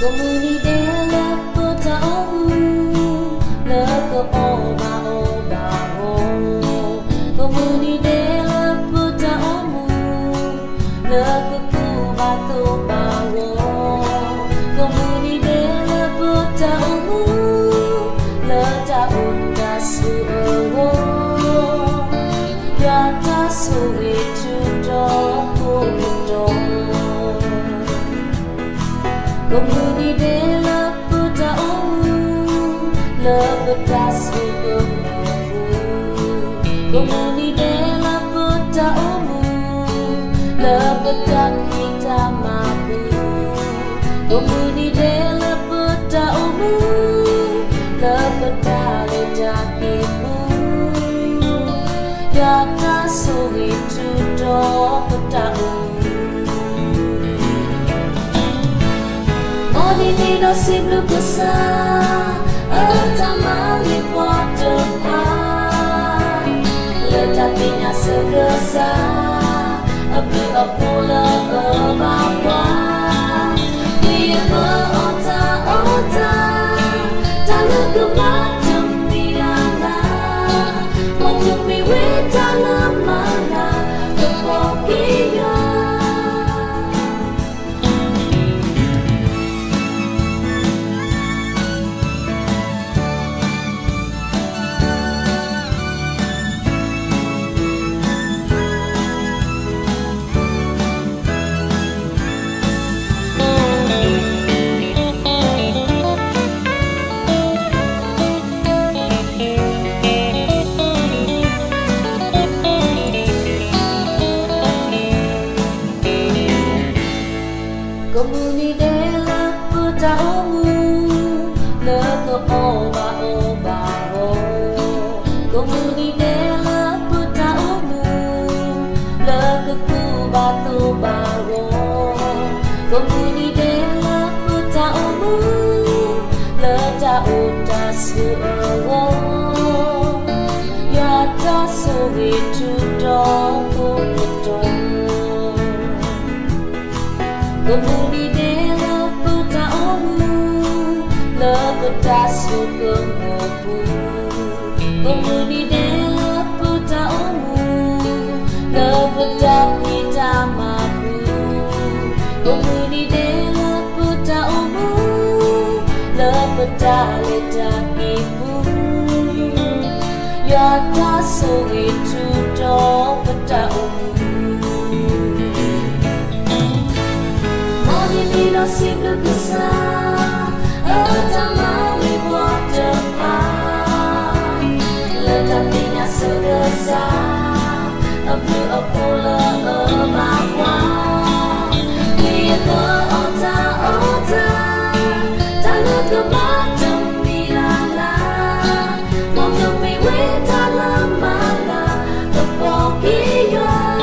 ကိးမုၢ်နံၤဒဲးလၢပတၢ်အိၣ်မူ လၢကအီၣ်ဘၣ်အီဘၣ်အဂီၢ်, ကိးမုၢ်နံၤဒဲးလၢပတၢ်အိၣ်မူ လၢကကူၣ်ဘၣ်သိးဘၣ်အဂီၢ်, ကိးမုၢ်နံၤဒဲးလၢပတၢ်အိၣ်မူ လၢတၢ်အိၣ်တၢ်ဆိးအဂီၢ်, ယွၤတၢ်ဆိၣ်ဂ့ၤထုးထီၣ်ကိးကတီၢ်. ကိးမုၢ်နံၤဒဲးလၢပတၢ်အိၣ်မူ လၢပတၢ်ဆိကမိၣ်ပူၤ, ကိးမုၢ်နံၤဒဲးလၢပတၢ်အိၣ်မူ လၢပတၢ်ဖံးတၢ်မၤပူၤ, ကိးမုၢ်နံၤဒဲးလၢပတၢ်အိၣ်မူ လၢပတၢ်လဲၤတၢ်က့ၤပူၤ, ယွၤတၢ်ဆိၣ်ဂ့ၤထုးထီၣ်ပတၢ်အိၣ်မူ. မ်နံၤန့ၣ်ဒီးစံးဘျုးကစၢ်, အတၢ်မၤဂ့ၤပှၤတဖၣ်, လၢတၢ်သ့ၣ်ညါဆၢကစၢ်, အဘျုးအဖှိၣ်လၢအဘၣ်ပှၤ, ဒ်ယကအီၣ်တၢ်အီတၢ်, တၢ်လၢကမၤတမံၤလၢ်လၢ်, မ်ကမ့ၢ်ဝဲတၢ်လၢမၤလၤကပီၤက့ၤယွၤ. ကိးမုၢ်နံၤဒဲးလၢပတၢ်အိၣ်မူ လၢကအီၣ်ဘၣ်အီဘၣ်အဂီၢ်, ကိးမုၢ်နံၤဒဲးလၢပတၢ်အိၣ်မူ လၢကကူၣ်ဘၣ်သိးဘၣ်အဂီၢ်, ကိးမုၢ်နံၤဒဲးလၢပတၢ်အိၣ်မူ လၢတၢ်အိၣ်တၢ်ဆိးအဂီၢ်, ယွၤတၢ်ဆိၣ်ဂ့ၤထုးထီၣ်ကိးကတီၢ်. ကိးမုၢ်နံၤဒဲးလၢပတၢ်အိၣ်မူ လၢပတၢ်ဆိကမိၣ်ပူၤ, ကိးမုၢ်နံၤဒဲးလၢပတၢ်အိၣ်မူ လၢပတၢ်ဖံးတၢ်မၤပူၤ, ကိးမုၢ်နံၤဒဲးလၢပတၢ်အိၣ်မူ လၢပတၢ်လဲၤတၢ်က့ၤပူၤ, ယွၤတၢ်ဆိၣ်ဂ့ၤထုးထီၣ်ပတၢ်အိၣ်မူ. မ်နံၤန့ၣ်ဒီးစံးဘျုးကစၢ်, အတၢ်မၤဂ့ၤပှၤတဖၣ်, လၢတၢ်သ့ၣ်ညါဆၢကစၢ်, အဘျုးအဖှိၣ်လၢအဘၣ်ပှၤ, ဒ်ယကအီၣ်တၢ်အီတၢ်, တၢ်လၢကမၤတမံၤလၢ်လၢ်, မ်ကမ့ၢ်ဝဲတၢ်လၢမၤလၤကပီၤက့ၤယွၤ.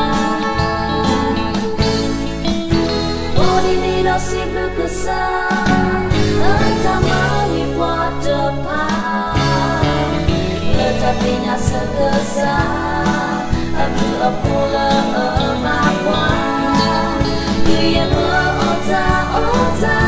မ်နံၤန့ၣ်ဒီးစံးဘျုးကစၢ်, အတၢ်မၤဂ့ၤပှၤတဖၣ်, လၢတၢ်သ့ၣ်ညါဆၢကစၢ်, အဘျုးအဖှိၣ်လၢအဘၣ်ပှၤ, ဒ်ယကအီၣ်တၢ်အီတၢ်,